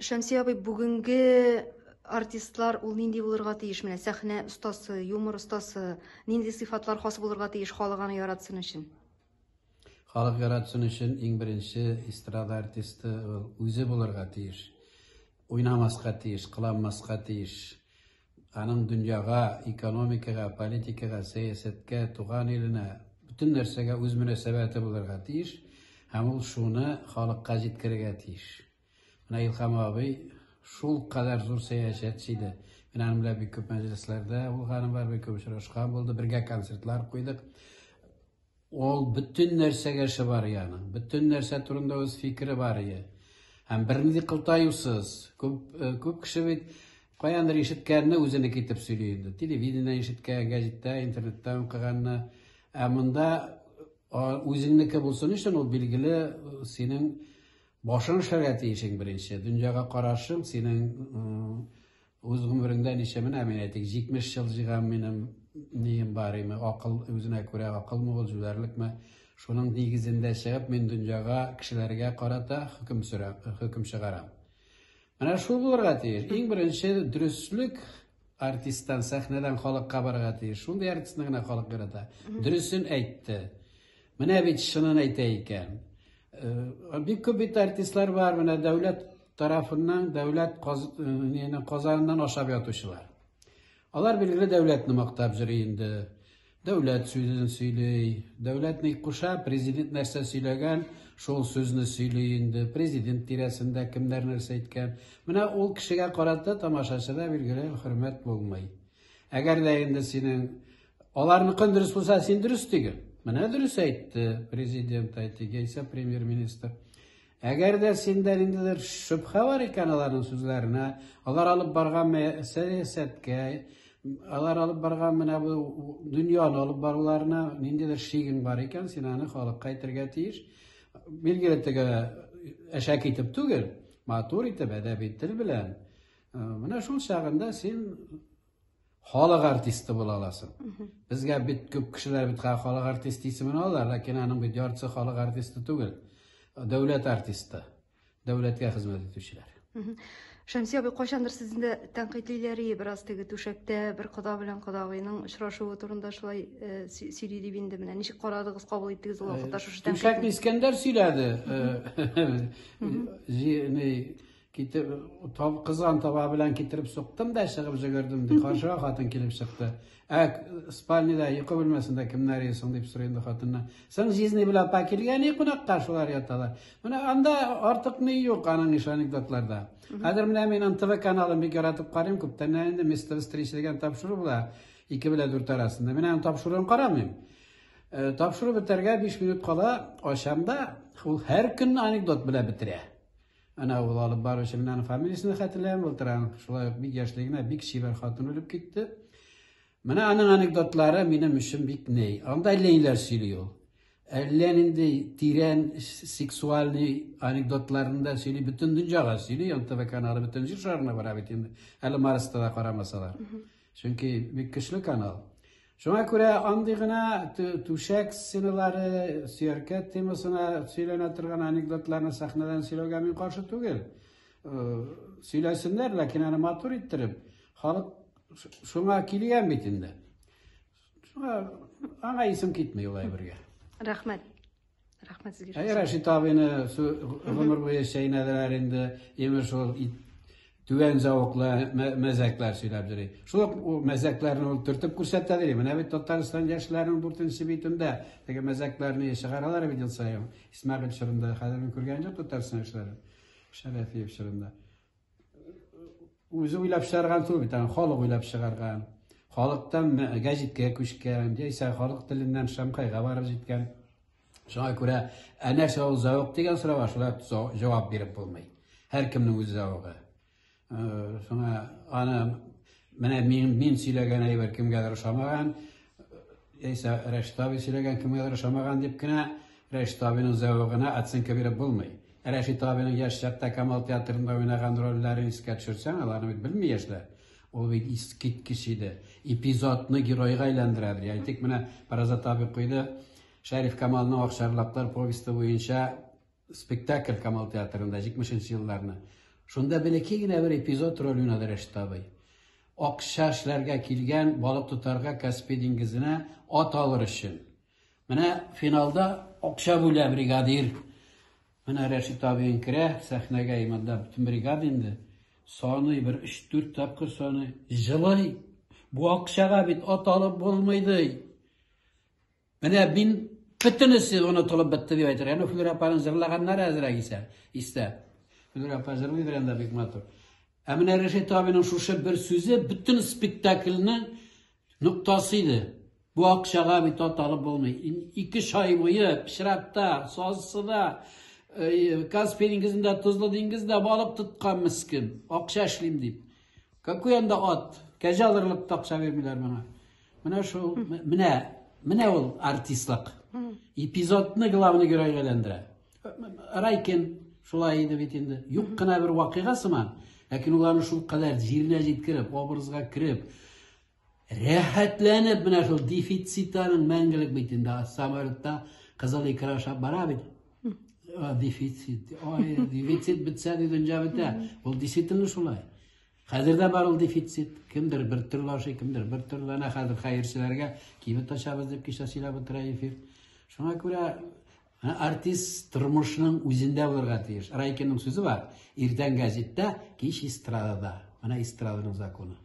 Шәмси абый, бүгенге артистлар ул нинди булырга тиеш? Менә сәхнә остасы, юмор остасы, нинди сыйфатлар хас булырга тиеш халык аны яратсын өчен? Халык яратсын өчен иң беренче эстрада артисты ул үзе булырга тиеш. Уйнамаска тиеш, кыланмаска тиеш. Аның дөньяга, экономикага, политикага, сәясәткә, туган иленә, бөтен нәрсәгә үз мөнәсәбәте булырга тиеш һәм ул шуны халыкка җиткерергә тиеш. Менә Илһам абый шул кадәр зур сәясәтче иде. Мин аның белән бик күп мәҗлесләрдә булганым бар, бик күп очрашкан булды, бергә концертлар куйдык. Ул бөтен нәрсәгә эше бар иде аның. Бөтен нәрсә турында үз фикере бар иде. Һәм бернинди кылтаюсыз. Күп, э, күп кеше бит каяндыр ишеткәнне үзенеке итеп сөйли инде. Телевидениедән ишеткән, гәзиттә, интернеттан укыганны. Ә монда үзеңнеке булсын өчен ул билгеле э, синең башың эшләргә тиеш иң беренче. Дөньяга карашың синең Үз гомереңдә ничә, менә мин әйтик, 70 ел җыйган минем нием бар име, акыл, үзенә күрә акылмы ул, җүләрлекме, шуның нигезендә чыгып, мин дөньяга, кешеләргә карата хөкем сөрәм, хөкем чыгарам. Менә шул булырга тиеш. Иң беренче дөреслек артисттан, сәхнәдән халыкка барырга тиеш. Шундый артистны гына халык ярата. Дөресен әйтте. Менә бит чынын әйтә икән. Э, бик күп бит артистлар бар, менә дәүләт тарафыннан, дәүләт каз, э, казаныннан ашап ятучылар. Алар билгеле дәүләтне мактап йөри инде. Дәүләт сүзен сөйли, дәүләт ни куша, президент нәрсә сөйләгән, шул сүзне сөйли инде. Президент тирәсендә кемнәр нәрсә әйткән. Менә ул кешегә карата тамашачыда билгеле хөрмәт булмый. Әгәр дә инде синең Аларныкын дөрес булса, син дөрес диген. Менә дөрес әйтте президент, әйтте, яисә премьер-министр. Әгәр дә синдә ниндидер шөбһә бар икән аларның сүзләренә, алар алып барган сәясәткә, алар алып барган менә бу дөньяны алып баруларына ниндидер шигең бар икән, син аны халыкка әйтергә тиеш. Билгеле теге әшәке итеп түгел, матур итеп, әдәби тел белән. Менә шул чагында син халык артисты була аласың. Безгә бит күп кешеләр бит халык артисты исемен алалар, ләкин аның бит яртысы халык артисты түгел. Дәүләт артисты. Дәүләткә хезмәт итүчеләр. Шәмси абый, кайчандыр сезне дә тәнкыйтьлиләр иде, бераз теге түшәктә бер кода белән кодагыйның очрашуы турында шулай э, сөйли дип инде менә ничек карадыгыз, кабул иттегез ул вакытта шушы тәнкыйтьне? Түшәкне Искәндәр сөйләде. Э, Китеп, тоб, кызган таба белән китереп суктым да чыгып җөгердем, ди. Каршыга хатын килеп чыкты. Ә спальныйда, йокы бүлмәсендә кемнәр йөрсең дип сорый инде хатыннан. Соң җизни белән апа килгән и кунакка шулар яталар. Менә анда артык ни юк аның ише анекдотларда. Хәзер менә мин НТВ каналын бик яратып карыйм, күптәннән инде Место встречи дигән тапшыру була. 2 белән 4 арасында. Мин аның тапшыруын карамыйм. Э, тапшыру бетәргә 5 минут кала ачам да, ул һәр көн анекдот белән бетерә. Әнә ул алып баручы, мин аның фамилиясен хәтерләмим, былтыр аның шулай ук бик яшьли генә бик чибәр хатын үлеп китте. Менә аның анекдотлары минем өчен бик ней. Анда әллә ниләр сөйли ул. Әллә нинди тирән сексуальный анекдотларны да сөйли, бөтен дөньяга сөйли, НТВ каналы бөтен җир шарына бара бит инде. Әле Марста да карамасалар. Чөнки бик көчле канал. Шуңа күрә андый гына түшәк сценалары, сөяркә темасына сөйләнә торган анекдотларны сәхнәдән сөйләүгә мин каршы түгел. Э, сөйләсеннәр, ләкин аны матур иттереп, халык шуңа килгән бит инде. Шуңа аңа исем китми ул әйбергә. Рәхмәт. Рәхмәт сезгә. Әй, Рәшит абыйны гомер буе чәйнәделәр инде. Имеш ул түбән зәвыклы мәзәкләр сөйләп йөри. Шул ук мәзәкләрне ул төртеп күрсәтә ди. Менә бит Татарстан яшьләренең дүртенче битендә теге мәзәкләрне чыгаралар бит ел саен. Исмәгыйль чорында хәзер мин күргән юк Татарстан яшьләрен. Шәрәфиев чорында. Үзе уйлап чыгарган түгел бит, аны халык уйлап чыгарган. Халыктан гәҗиткә күчкән, яисә халык теленнән Шамкайга барып җиткән. Шуңа күрә, ә нәрсә ул зәвык дигән сорауга шулай җавап биреп булмый. Һәркемнең үз зәвыгы. Э, шуңа аны менә мин, мин сөйләгән әйбер кемгәдер ошамаган, яисә Рәшит абый сөйләгән кемгәдер ошамаган дип кенә Рәшит абыйның зәвыгына оценка биреп булмый. Рәшит абыйның яшь чакта Камал театрында уйнаган рольләрен искә төшерсәң, аларны бит белми яшьләр. Ул бит искиткеч иде. Эпизодны геройга әйләндерә иде. Әйтик, менә Паразат абый куйды Шәриф Камалның Акчарлаклар повесте буенча спектакль Камал театрында 70 нче елларны. Шунда бәләкәй генә бер эпизод роль уйнады Рәшит абый. Акча эшләргә килгән, балык тотарга Каспий диңгезенә ат алыр өчен. Менә финалда акча бүлә бригадир. Менә Рәшит абыең керә сәхнәгә, и монда бөтен бригада инде. Саный, бер өч-дүрт тапкыр саный. Җылый. Бу акчага бит ат алып булмый ди. Менә мин бөтенесе онытылып бетте дип әйтер. Әнә Флүрә апаның җырлаганнары әзрәк исә, истә. Флүрә апа җырлыйдыр анда бик матур. Ә менә Рәшит абыйның шушы бер сүзе бөтен спектакльнең ноктасы иде. Бу акчага бит ат алып булмый. Ике ай буе пычракта, сазсыда, э, Каспий диңгезендә, тозлы диңгездә балык тоткан мескен. Акча эшлим дип. Какой анда ат? Кәҗә алырлык та акча бирмиләр моңа. Менә шул, менә, менә ул артистлык. Эпизодны главный геройга әйләндерә. Райкин шулай иде бит инде. Юк кына бер вакыйга сыман, ләкин ул аны шул кадәр җиренә җиткереп, образга кереп, рәхәтләнеп менә шул дефицит аның мәңгелек бит инде. Самолетта кызыл икра ашап бара бит. Дефицит. Ой, дефицит бетсә, ди дөнья бетә. Ул действительно шулай. Хәзер дә бар ул дефицит. Кемдер бер төрле ашый, кемдер бер төрле. Әнә хәзер хәерчеләргә кибет ачабыз дип кичә сөйләп утыра эфир. Шуңа күрә артист тормышның үзендә булырга тиеш. Райкинның сүзе бар. Иртән гәзиттә, кич эстрадада. Менә эстраданың законы.